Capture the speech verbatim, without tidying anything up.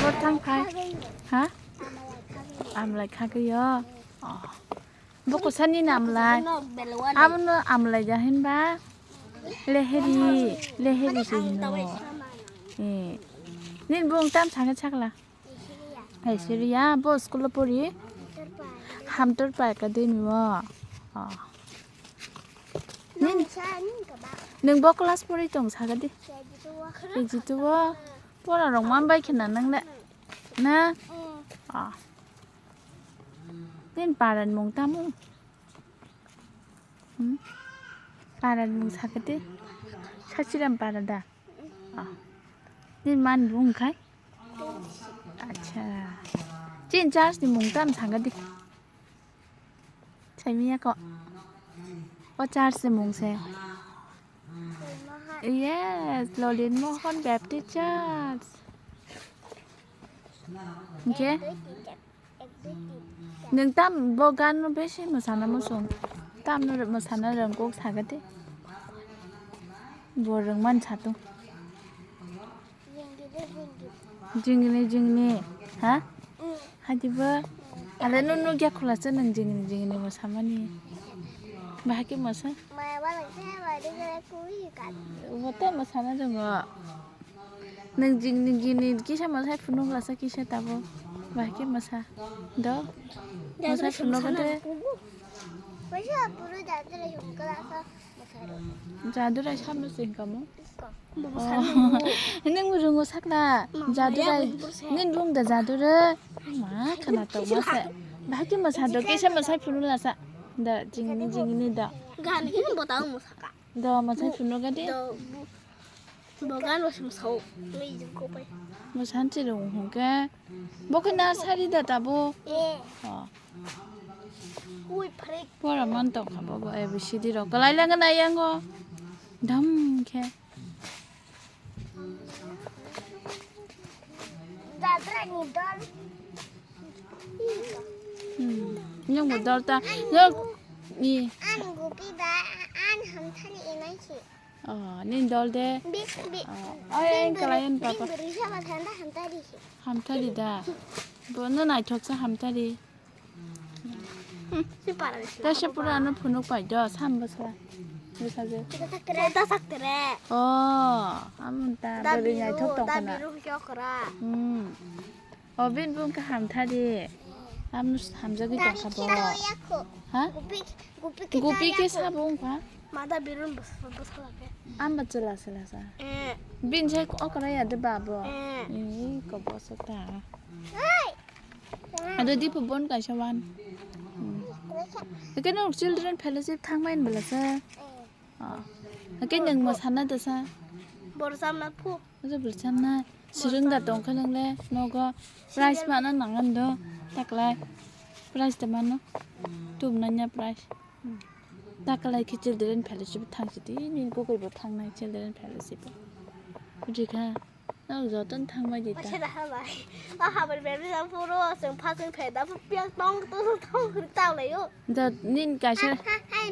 Thang phai. Ha? Amlai khagwi yo. Oh. Bo kwsani na amlai. Abono amlai da hinba. Leheri, leheri se hino. Eh. Nini bung tam sanga chakla. Hai siriya, bo school o pori. Hamtor pai ka dini o. Oh. Nini, nwng bo class pori tong saka di. K G two o. Pora rok man bai khna nang le. Na? Ah. Nini para ni mung tamo? Hmm? Para ni mung sakhe de. Sachiram para da. Ah. Nini man bung khai? Acha. Chin church ni mung tam sanga di. Saimiya ko. O church ni mung se. Yes, Lolin Mohan Baptist Church. Hingke nwng tam bo gan no besi mwsana muchung. Tam no mwsana rwng kok sagate. Bo rwng man satung. Jingni jingni, ha? Hadi bo. Ale no no gya khula se nwng jingni jingni mwsamani. Bahai ke mwsa? Maya ba lang se ba de gare kui ka. Bo te mwsana rwngo. Nwng jingni gini kisa mwsai phunuk lasa kisa tabo. Bahai ke mwsa. Do. Mwsai phunuk de. Kaisa puru jadura yung kalasa mwsai. Jadura sama sing kamu. Nwng rwngo sakla. Jadura. Nwng rung da jadura. Ma khana to mwsa. Bahai ke mwsa do kisa mwsai phunuk lasa. Da jingni jingni da. Gani kini botao mwsaka. Do mwsai phunuk de. Do. Bo gan bo sum sao. Nui jing ko pai. Mo sanchi rung hung ke. Bo khe nursery da tabo. Eh. Oh. Ui phrek. Pora man tong kha bo, bo A B C D rok. Kalai lang na yango. Dam khe. Dadra ni dol. Hmm. Nyong bo dol ta. Nyong ni. An gupi ba an hamthani inai si. Oh, nini dol de. Bi, bi, oh, ai, ai, kalayan papa. Bi, bi, risa ba thanda hamtari si. Hamtari da. Bo no naithok sa hamtari. Si para si. Ta se pura ano phunuk pai do, sam basa. Basa je. Kita saktere. Kita saktere. Oh, amun ta. Da bori biru, naithok tong da kana. Biru chokra. Hmm. O bin bung ka hamthari. Am hamjagwi tongkha bo. Ha? Gupi, gupi ke sabo wngkha. Mada birun bwsala khe. Amba chwla chwla sa. Eh. Bin se okra ya de babo. Eh. Ni ko boso ta. Ado dipo bon kaisa wan. Ekeno children fellowship thangmai bela sa. Ah. Hake nwng mwsana da sa? Borjama phu. Aja borjama. Sirung da tong khe nwng le nogo prize mana nang an do. Taklai. Prize da mano. Tum nanya prize. Taklai khe children fellowship thang sidi. Nini kokoi bo thang nai children fellowship. Bujikha. Nang joton thangbai di ta. Paisa daha bai. O habar bebri jang puro chwng phasing phe da piang tong tong tong tong tang lai o. Da nin kaisa. Ha, ha, ha,